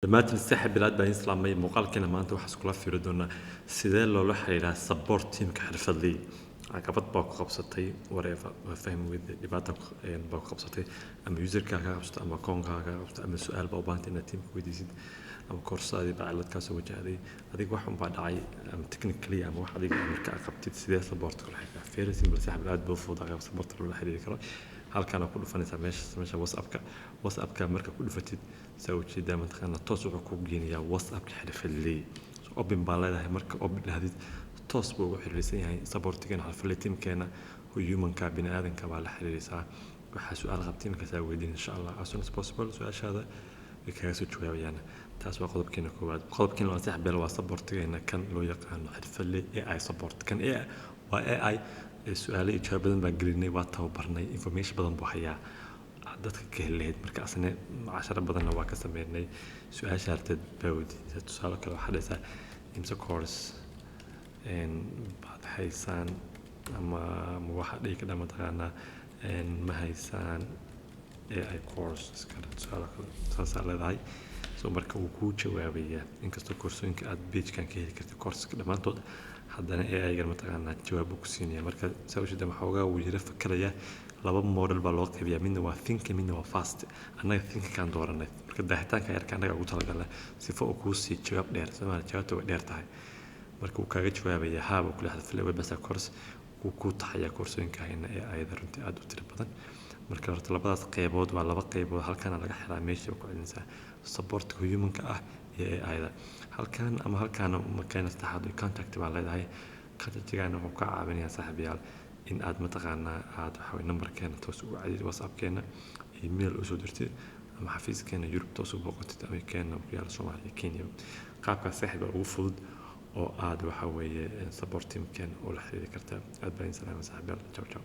Dhammaantiin saaxiib bilaad baan islaamay. Muuqaalkeena maanta waxaa iskula fiiri doonaa sidee loola xiriiraa support teamka Xirfadley. Caqabad baa ku qabsatay, whatever, waa fahmi weyde, dhibaata baa ku qabsatay, ama userkaa kaa qabsatay, ama akoonkaa kaa qabsatay, ama su-aal baa u baahantay inaad teamka weydiisid, ama koorsaadii baa cilad kaasoo wajahday, adiga wax unbaa dhacay, ama technically ama wax adiga marka aad qabtid. Sidee support kula xiriiraa? Very simple, saaxiib, aad buu fududaa qaab support loola xiriiri karo. Halkaana ku dhufanaysaa meesha WhatsAppka. Marka ku dhufatid, saa ujeedaa, mataqaana, toos wuxuu ku geenayaa WhatsAppka Xirfadley. So open baa leedahay. Marka open dhahdid, toos buu ugu xiriirsan yahay supportigeena Xirfadley. Teamkeena humanka, bini aadanka, baa la xiriiraysaa. Waxaa su-aal qabtay markaasaa weydiin, insha Allah, as soon as possible su-aashaada way kaga soo jawaabayaan. Taas waa qodobkeena koowaad. Qodobkeena labaad, saaxiib, waa supportigeena kan loo yaqaano Xirfadley AI support. Kan AI waa AI, su-aalo iyo jawaab badan baan gelinay, waa tababarnay, information badan buu hayaa aad dadka ka heli lahayd. Marka asne casharo badanna waa ka sameynay. Su-aasha harteed baa weydiinaysaa. Tusaale kale waxaa dhahaysaa, "Imse course baad haysaan?" Ama waxaa dhihi kadhaa, mataqaanaa, "Ma haysaan AI course?" Iskale tusaale kale saasaa leedahay. So marka wuu kuu jawaabayaa. Inkastoo koorsooyinka aad pagekan ka heli kartid courseska dhammaantood, haddana AI-gan, mataqaanaa, jawaab buu ku siinaya. Marka saa ujeeda, waxoogaa wuu yara fakarayaa. Laba model baa loo qaybiyaa: midna waa thinking, midna waa fast. Annaga thinkingkaan dooranay. Marka daahitaanka yarka annaga ugu talagalnay sifo uu kuu sii jawaab dheer. Somaali jawaabta way dheer tahay. Marka wuu kaaga jawaabaya, haaba kule xadfile webasa course wuu kuu taxayaa koorsooyinka hayna ee ayada runtii aad u tiro badan. Marka horta labadaas qeybood waa laba qeybood. Halkana laga xiraa, meesha ku celinaysaa supportka humanka ah iyo AI-da halkan ama halkaana. Markayna saddexaad contact baa leedahay. Contactigana wuxuu ka caawinayaa, saaxiibayaal, in aad, mataqaanaa, aad waxa weye numberkeena toos ugu cadid, WhatsAppkeena, email usoo dirtid, ama xafiiskeena Yurub toos u booqatid, ama keena ku yaala Soomaaliya iyo Kenya. Qaabkaas, saaxiib, ugu fudud oo aad waxa weeye support teamkeena ula xiriiri kartaa. Aad baa idin salaamay, saaxiibayaal. Ciao ciao.